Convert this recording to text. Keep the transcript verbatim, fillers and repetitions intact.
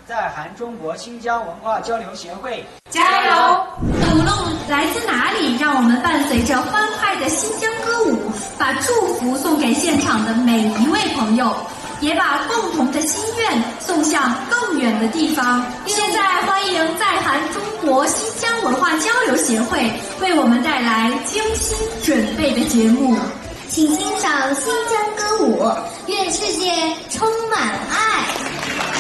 在韩中国新疆文化交流协会。加油！无论来自哪里，让我们伴随着欢快的新疆歌舞，把祝福送给现场的每一位朋友，也把共同的心愿送向更远的地方。现在欢迎在韩中国新疆文化交流协会为我们带来精心准备的节目。请欣赏新疆歌舞，愿世界充满爱。